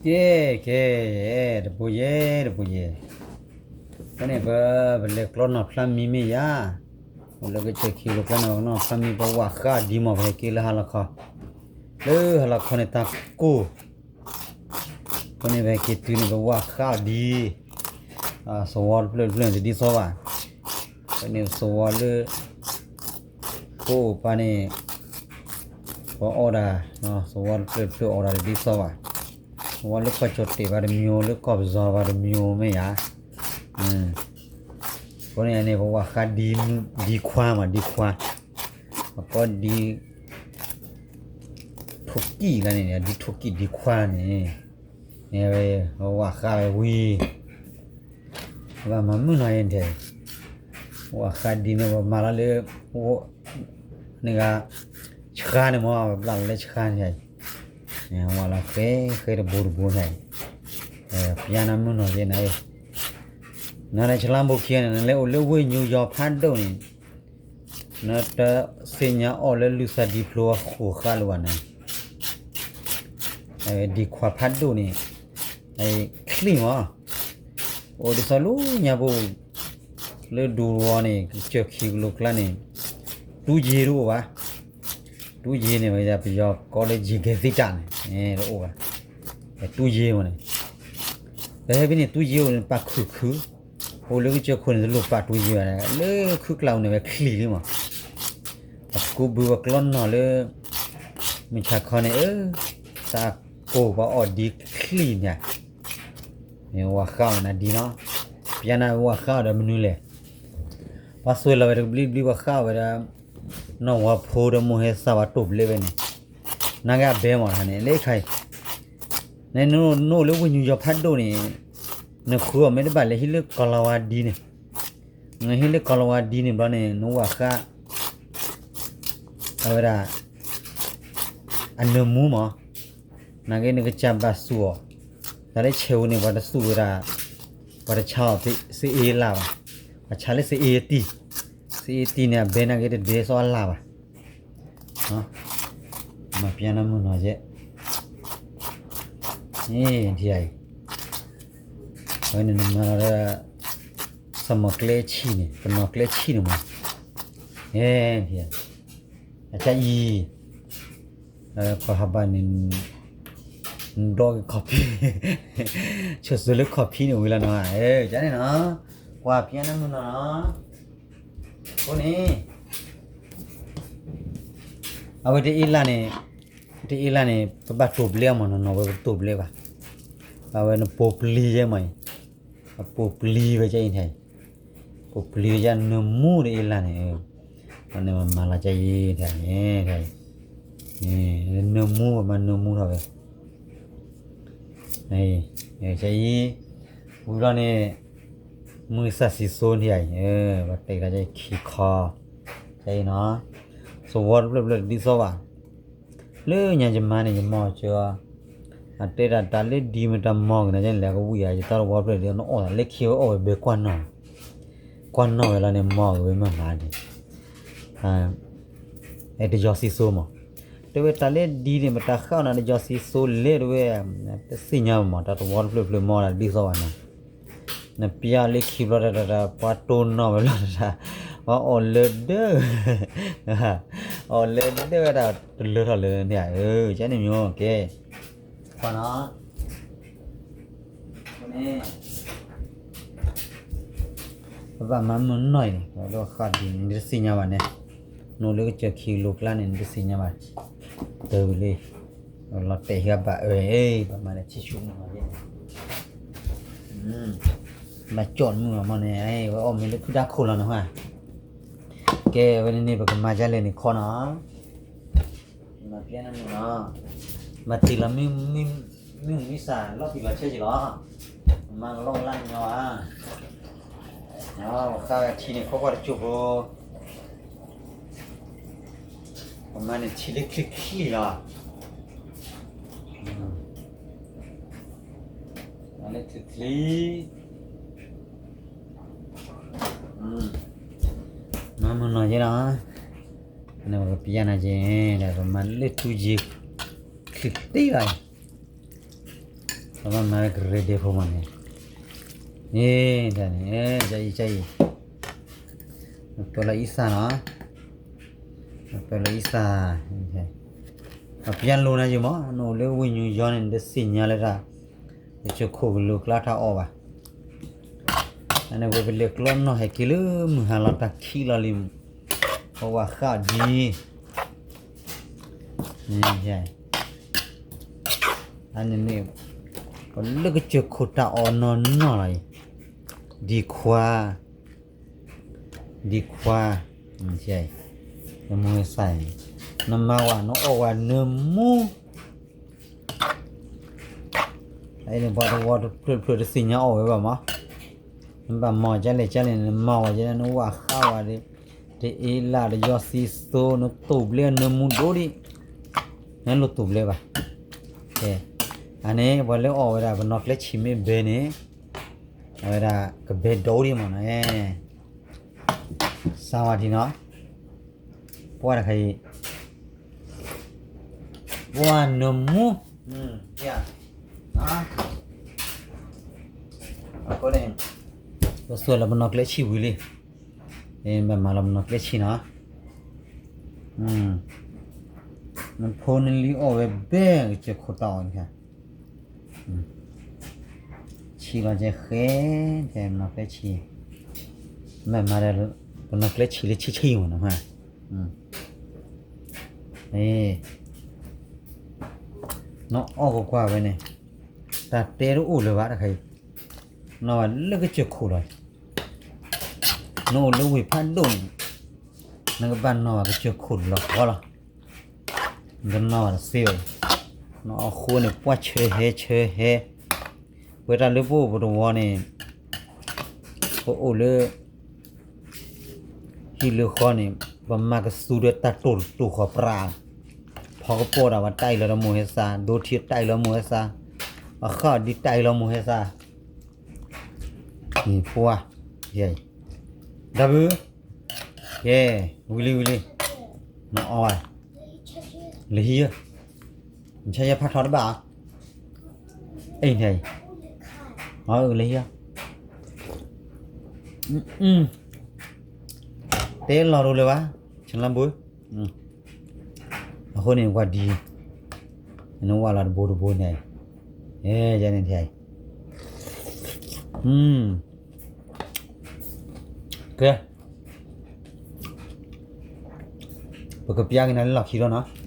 ကဲ ကဲ တပူၤယဲ တပူၤယဲ, ဖဲန့ၣ်ပ ပလဲၤကျီနီၢ်ဖျါမံမ့ၢ်ယါ, အိၣ်လၢကစၢၢ်ခံလိာ်ကျါန့ၣ် ပနီၢ်ဖျါမံ ပဝၢ်ဃးအီၤဒ်မ့ၢ် ပဟဲက့ၤလၢဟါလီၤခီ, လၢဟါလီၤခီန့ၣ်တၢ်ကိၢ် အဃိန့ၣ် ပဟဲက့ၤတုၤန့ၣ် ပဝၢ်ဃးအီၤဒ် သဝီတဖျၢၣ်တဖျၢၣ်န့ၣ်တဒ်သိးဘၣ်, ဖဲန့ၣ်သဝီလၢ ပအိၣ်ပၢ်န့ၣ် ပအီၣ်ဒၣ်, သဝီတဖျၢၣ်တဖျၢၣ်အီၣ်ဒၣ်တဒ်သိးဘၣ်, သဝီလၢကီၢ်ကၠီၣ်တဲာ်ဘၣ်တမံၤ လၢကီၢ်ပယီၤဘၣ်တမံၤမ့ၢ်ယါ, အဃိန့ၣ်န့ၣ် ပဝၢ်ဃးဒ်ခွါမး ဒ်ခွါ, ပကိးဒ် ထိၣ်ကံၣ်လၢန့ၣ် ဒ်ထိၣ်ကံၣ်ဒ်ခွါန့ၣ်, န့ၣ်ဝဲ ပဝၢ်ဃးဝဲဝံၤ ဘၣ်မၤမုၢ်နီၤယဲၢ်န့ၣ်, ဝၢ်ဃးဒ်န့ၣ် ပမၤလီၤလၢ န့ၣ်ဂ့ၤ ဆှါန့ၣ်မ့ၢ် ပဘျးလီၤလၢဆှါန့ၣ်, ဝၢ်လီၤဃဲ ဃဲတဘိတဘိန့ၣ်, ပျါနၤမုၢ်နီၤယဲၢ်န့ၣ်, နၤလၢဆလါဘိခံဂၤန့ၣ် နလဲၤအိၣ်လၢဝ့ၢ်ညူယီၤဖးဒိၣ်န့ၣ် နတသ့ၣ်ညါအီၣ်လၢလုၢ်သးဒ်ဖျိအဃိးဃါလၢၤဘၣ်န့ၣ်, ဒ်ခွါဖးဒိၣ်န့ၣ်, ချံၣ်မး, အိၣ်ဒ်သိးလၢညါပူၤ လၢဒူသဝီန့ၣ် ကစၢၢ်ခံကလိာ်ကျါန့ၣ်, တူၢ်ယ့တအိၣ်ဘၣ်, တူၢ်ယ့န့ၣ် ပယီၤကိးလၢယ့ၢ်ကဲၤသံတၢ်န့ၣ်, တအိၣ်ဘၣ်, တူၢ်ယ့မးန့ၣ်, ပဟဲဖဲန့ၣ် တူၢ်ယ့အိၣ်န့ၣ် ပာ်ခုၣ်ခုၣ်, အိၣ်လၢကစၢၢ်ခိၣ်န့ၣ် တလိၣ်ပာ်တူၢ်ယ့ဘၣ်, လၢခုၣ်ကျါအိၣ်န့ၣ်ဝဲချံၣ်လံမး, ပကူဘုပကျီနီၢ်လၢ မုၢ်ဆါခီန့ၣ်, တၢ်ကိၢ်ပှၤအီၣ်ဒ်ချံၣ်န့ၣ်, ဝၢ်ဃးအီၤနၤဒ်နီၤ, ပျါနၤဝၢ်ဃးအီၤဒီးမနုၤလဲၣ်, ပှၤသွဲၣ်လီၤဝဲတကဘျံးဘျံး ပှၤဃးအီၤဝဲဒီး နီၢ်ဝီဖိဒီးမိၢ်ဟဲသၣ်ဝဲတိာ်ပျဲဝဲန့ၣ်, နာ်က့အဘဲမးတခါန့ၣ် လၢခါအံၤ, နအိၣ်လၢဝ့ၢ်ညူယီၤဖးဒိၣ်န့ၣ်, နဃုအီၤမ့ၢ်တဘၣ်လဲၤဟံးလၢကီၤလၤဝါဒ်န့ၣ်, နဟံးလၢကီၤလၤဝါဒ်န့ၣ်ဘျီန့ၣ် နဝၢ်ဃး အဝဲဒၣ် အနၢမူမး, နာ်က့နကစၢ်ဘၣ်သူၣ်အီၤ, တၢ်လၢဆဲးဧိၤန့ၣ် ပှၤတသူၣ်ဝဲဒၣ်, ပှၤတဆါအီၤ စ့အ့လၢ်ဘၣ်, ပှၤဆါလၢစ့အ့တံၢ်, စ့အ့တံၢ်န့ၣ် အဘဲနာ်က့တဒဲစီအလၢ်ဘၣ်, မၤပျါနၤမုၢ်နီၤယဲၢ်, ထံအံၤ, အဝဲန့ၣ်နမၤလီၤဒီး စမီၤကျဲဆံၣ်န့ၣ် ပနီၤကျဲဆံၣ်န့ၣ်မး, အကါအံၤ, ကီၢ်ဟးဘၣ်န့ၣ်, နဒီက့ၤခီၣ်ဖံး, ဆိၣ်စိလၢခီၣ်ဖံးန့ၣ်ဝံၤလီၤနီၤ, ကန့ၣ်နီၤ, ကွၢ်ဖံးနၤမုၢ်နီၤနီၤ, အဃိန့ၣ် အဝဲတအ့လၢ်န့ၣ်, တအ့လၢ်န့ၣ် ပဘၣ်တိာ်ပျဲအီၤမးနီၤနီၤ ဝဲပတိာ်ပျဲဘၣ်, အဝဲနပိာ်ပျံၤယဲမးအံၤ, အပိာ်ပျံၤဝဲကအံၤထဲအံၤ, ပိာ်ပျံၤဝဲယနၢမူတအ့လၢ်န့ၣ်, အန့ၣ်မၤလၢကအံၤထဲအံၤ, နၢမူပမၤနၢမူထီၣ်ဝဲ အံၤ, ဝံၤဘျီန့ၣ်, မုၢ်သၣ်စံၣ်စိန့ၣ်အံၤ, ပတဲကဒီးယခံခီ, အံၤနီၤ, သဝီတဖျၢၣ်ဖျၢၣ်တဒ်သိးဘၣ်, လၢညါယမါန့ၣ် ယမီၢ်ကၢ, အတဲဒၣ်တၢ်လၢဒ်မ့ၢ်တၢ်မီၢ်က့ၤန့ၣ် လဲၤကဝံၣ်ယၤ ယတၢ်သဝီတဖျၢၣ်ဒ်နအီၣ်သးလၢခံဝဲအီၣ်ဝဲဘဲကွၢ်နီၣ်, ကွၢ်နီၣ်ဝဲလီၤန့ၣ် မီၢ်က့ၤဝဲမ့ၢ်မၤဒ် အဲတယီၤစံၣ်စိမး, တဲဝဲတၢ်လၢဒ်န့ၣ် မတၤဃၣ်အီၣ်နၤတယီၤစံၣ်စိလဲၣ်တဲဝဲ, တသ့ၣ်ညါမး တၢ်သဝီတဖျၢၣ်ဖျၢၣ်မီၢ်ဒ်သိးဘၣ်နီၤ, နပျၢ်လၢခံဘျီတၢ်တၢ်တၢ် ပှၤတိၢ်နီၣ်ဝဲလီၤတၢ်, ပှၤအီၣ်လၢဒၢ, အီၣ်လၢဒၢဝဲဒၣ်တလၢထီၣ်လၢန့ၣ်ဧၢ, ကန့ၣ်မ့ၢ်ကဲ, ကွၢ်နီၤ န့ၣ်, ပဘၣ်မၤမုၢ်နီၢ်အံၤန့ၣ် ပှၤဒိၣ်ဃၣ်ဒ်န့ၣ် နတသ့ၣ်ညါဘၣ်န့ၣ်, နအိၣ်လၢကစၢၢ်ခံကလိကျါန့ၣ် နတသ့ၣ်ညါဘၣ်, တၢ်ဝံၤလံ, လီၤတဲာ်ဟံးဘၣ်အၢ, ဘၣ်မၤလၢဆံၣ်ဆူၣ်မုၢ်နီၢ်ယဲၢ်န့ၣ်, ဘၣ်ကၠီၣ်မုၢ်အမ့ၢ်န့ၣ်, ဝဲအီၣ်မ့ၤလၢဖုဒါခိၣ်လီၤန့ၣ်, ကဲဝဲန့ၣ်န့ၣ် ပကမၤဒ်လဲၣ်န့ၣ်ခီနီၤ မၤပျဲနၤမုၢ်နီၤ, မၤတံၤလီၤမုၢ်, မုၢ်မံစၢ်လီၤတံၢ်လီၤဆဲးက့ၤလီၤ, မၤကလီကလါညီဧါ, ပဃၣ်ဝဲထံန့ၣ် ခိၣ်ကွၢ်တကၠိၢ်ဖိ, ပမၤန့ၣ်ထံလၢချံချံလီၤ, လၢချံချံ မၤမုၢ်နီၢ်က့ၤနီၤ, နကပျဲနၤက့ၤ, ဒီးပမၤလၢထူယ့ၤ ချံတ့ၢ်လီၤ, ပမၤမၤကရၢဒဲဖိမးန့ၣ်, န့ၣ်, အံၤ, အံၤ, ပၢလီၤအံသၣ်နီၤ, ပၢလီၤအံသၣ်, ပျၢ်လိာ်နၤယမး, နအိၣ်လၢဝ့ၢ်ညူယီန့ၣ် နတသ့ၣ်ညါလၢတၢ်, ကစၢၢ်ခိၣ်ကလိၤကျါတၢ်အီၣ်ဘၣ်. အန့ၣ်ဝဲပလဲၤကျီနီၣ်ဟဲက့ၤလၢမုၢ်ဟါလီၤ တၢ်ခံးလီၤလံ, ပဝဲဃၣ်ဒ် န့ၣ်, ပလၢကစၢၢ်ခိၣ်တၢ်အီၣ်နီၢ်နီၢ်လီၤအံၤ, ဒံခွါ, ဒံခွါ, နမိၢ်ဟဲစး, နမၤဝဲ နအီၣ်ဝဲနၢမူ အံၤန့ၣ် ပှၤတဝီတဖျၢၣ်တဖျၢၣ်တသ့ၣ်ညါအီၣ်ဝဲဘၣ်မး, နဘၣ်မၤကလဲၣ်ကလဲၣ်န့ၣ် နမၤဝဲကလဲၣ် နဝဲဃၣ်ဝဲဒီး, တအ့လးတယီသံသိ နတိၢ်ဘျဲနၢမူဒိၣ်ဒံး, နလိၣ်တိၢ်ဘျဲဘၣ်, ကဲ, အန့ၣ် ပှၤလၢအီၣ်ဝဲဒၣ် ပနီၢ်ကျဲဆံးမ့ၢ်ဘဲန့ၣ်, အဝဲဒၣ်ကဘဲဒိၣ်ဒံးမးနီၤ, စးဝါထံနီၤ, ပှၤတခါအံၤ ပှၤနၢမူ, အဃိန့ၣ်, ပစွဲလီၤပနီၢ်ကျဲဆံးဝံၤလံ, ဘၣ်မၤလီၤပနီၢ်ကျဲဆံးနီၤ, နဖိနလံၤအီၣ်ဝဲဘဲ ကစၢၢ်ခိၣ်တၢ်အီၣ်န့ၣ်, ဆံးလီၤကဲဃဲ, တဲပနီၢ်ကျဲဆံး, မ့ၢ်မၤဒီး, ပနီၢ်ကျဲဆံးလၢဆံးဆံးမးနီၤ, နအီၣ်ကကွၢ်ဝဲန့ၣ်, တၢ်တဲတအိၣ်လၢၤဘၣ်တခါအံၤ, နီၢ်ဝဲလၢကစၢၢ်ခိၣ်လီၤ, နအိၣ်လၢဝ့ၢ်ဖးဒိၣ်န့ၣ်, နကဘၣ်နီၢ်ဝဲကစၢၢ်ခိၣ်လီၤဃီလီၤ. နတနီၢ်ဘၣ်တသ့ဘၣ်, နအီၣ်ဃိန့ၣ် ပှၢ်ဆၢဟဲဆၢဟဲ, ပဝဲတၢ်လၢပအိၣ်ပတဝီန့ၣ်, ပအိၣ်လၢ ဟံၣ်လၢဃီန့ၣ်, ပမၤကသူဒီးတၢ်တိၢ်တတိၢ်ဃီၤပြး, ဖီကပီၢ်ဒၣ်ဝဲတၢ်အံၤလီၤဒီးမိၢ်ဟဲစး, ဒိထံတၢ်အံၤလီၤမိၢ်ဟဲစး, အဃၣ်ဒ်တၢ်အံၤလီၤမိၢ်ဟဲစး, ပှၤ, ဒီပုၢ်, ကဲ, ဝံၤလံဝံၤလံ, နအီၣ်, လၢဟံၣ်, နဆါယဲဖးထီတဘၣ်, အံၤန့ၣ်, လၢဟံၣ်, တဲလီၤရိၤလၢၤဘၣ်, ဆလါဘိ, အဃိန့ၣ် ဝဲဒ်, နဝဲလီၤတဘိတဘိန့ၣ်, ယဲန့ၣ်, ကဲ, ပကပျၢ်က့ၤနၤလၢလီၢ်ခံလီၤနီၤ.